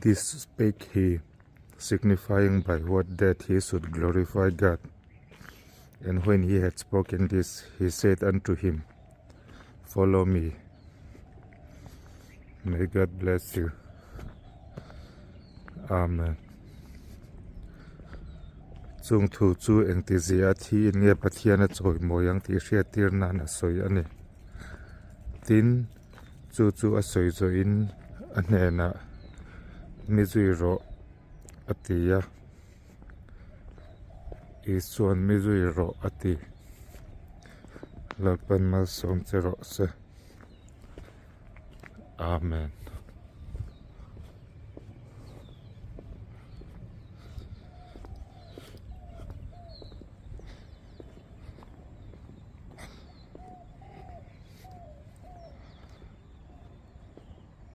This spake he, signifying by what death he should glorify God. And when he had spoken this, he said unto him, Follow me. May God bless you. Amen. Chung thu chu engtizia a thiin nge Pathian a chawimawi ang tih hriattir nan a sawi a ni. Tin, chu chu a sawi zawhin a hnenah mi zui rawh a ti a. Isua'n mi zui rawh a ti. Lalpan malsawm che rawh se. Amen.